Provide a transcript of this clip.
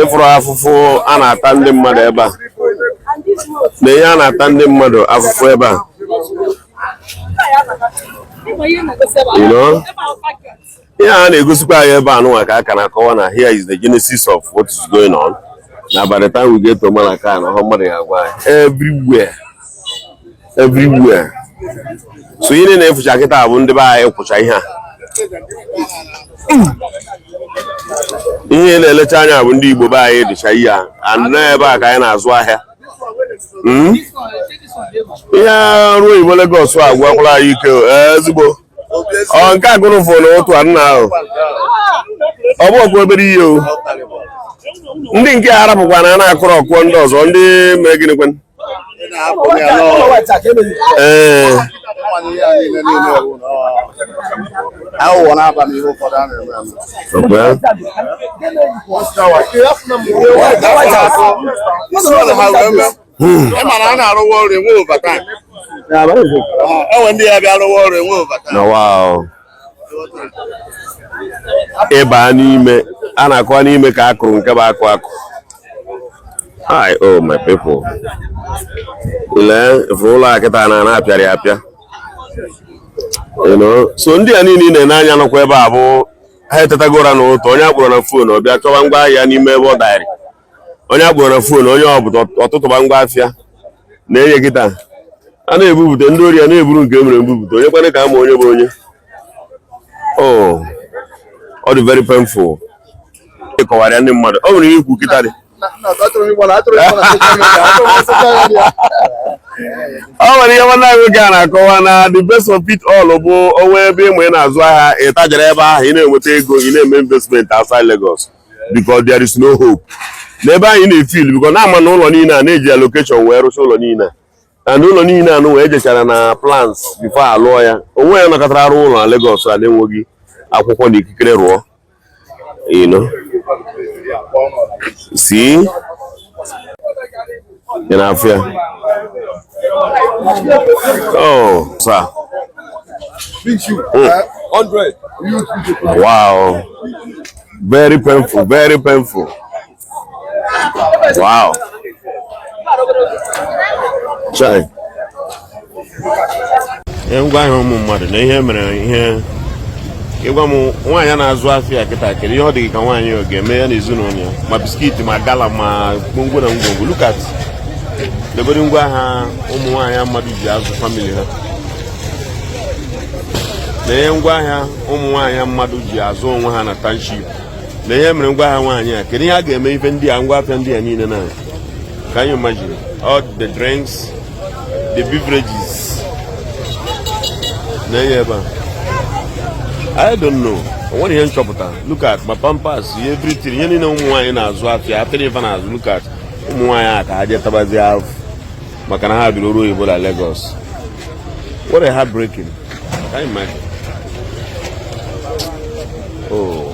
Ịfụrụ afụfụ a na-ata ndị mmadụ ebe a, na ihe a na-ata ndị mmadụ afụfụ ebe a. Ihe a na-egosikwa anyị ebe a nụnwa ka a ka na-akọwa na here is the genesis of what is going on, na by the time we get to Malaka na ọhụ mmadụ ga-agwa anyị everywhere, everywhere. So ihe na-efucha kịta bụ ndị be anyị kwụcha ihe a. Ihe na-elecha anya bụ ndị Igbo be anyị dịcha ihe a anọ ebe a ka anyị na-azụ ahịa. Ihe ọrụ oyibo Lagos a agwụkwala anyị ike ezigbo. Ọ nke a gụrụ fụ n'otu a nna ahụ, ọ bụ ọkwa obere ihe o. Ndị nke a arapụkwa na a na-akụrụ ọkụọ ndị ọzọ ndị mere gịnị kwen. Ee, aghụghọ na-aba n'ihe ụfọdụ a na-eme eme. Ị ma na a na-arụwa ọrụ enwe overtime. Enwe ndị ya bịa rụwa ọrụ enwe overtime. Na wow, ịba n'ime a na-akọwa n'ime ka a kụrụ nke bụ akụ akụ. Hi, oh my people, lee ifuru ụlọ a kịta na na-apịara ya apịa. So ndị a niile ị na-ene anya nọkwa ebe a bụ ha etetago ụra n'ụtụtụ, onye akpọrọ na phone ọ bịa chọwa ngwa ahịa n'ime ebe ọ daịrị, onye akpọrọ na phone onye ọbụla ọtụtụba ngwa afịa na-enye kịta a na-ebupụta ndị ori a na-eburu nke e mere mbupụta, onye kwana ka ama onye bụ onye. Oh, ọ dị very painful. Ịkọwara ya ndị mmadụ o nwere ihe ikwu kịta dị. O nwere ihe nwanne anyị nwoke a na-akọwa na the best of it all bụ o nwe ebe ịma ị na-azụ ahịa, ị tajere ebe ahụ, ị na-enweta ego, ị na-eme investment outside Lagos, because there is no hope n'ebe anyị na-efil, because na-ama na ụlọ niile a na-eji allocation wee rụcha ụlọ niile a, and ụlọ niile anụ wee jechara na plans before alụọ ya. Onwe ya nọkọtara arụ ụlọ na Lagos a na-enweghị akwụkwọ na ikikere rụọ. See, ị na-afụ ya? Oh, sir. Wow. Very painful, very painful. Wow. Chai. Ihe ngwa ahịa ụmụ mmadụ na ihe mere ihe ịgwa m nwaanyị na-azụ afịa kịta, kedu ihe ọ dị ka nwaanyị ọ ga-eme ya na ezinụlọ ya, ma biscuit, ma gala, ma ngwongwo na ngwongwo. Look at legodi ngwa ahịa ụmụ nwaanyị mmadụ ji azụ family ha, na ihe ngwa ahịa ụmụ nwaanyị mmadụ ji azụ onwe ha na township, na ihe mere ngwa ahịa nwaanyị a. Kedu ihe a ga-eme ife ndị a, ngwa afịa ndị a niile na? Can you imagine all the drinks, the beverages na-enye ebe a? I don't know. O nwere ihe nchọpụta. Look at ma pampers, everything, ihe niile ụmụ nwaanyị na-azụ afịa afịa ife na-azụ. Look at ụmụ nwaanyị a ka ha jee tabazie afụ maka na ha biri oru oyibo na Lagos. What a heartbreaking. Can you imagine? Oh.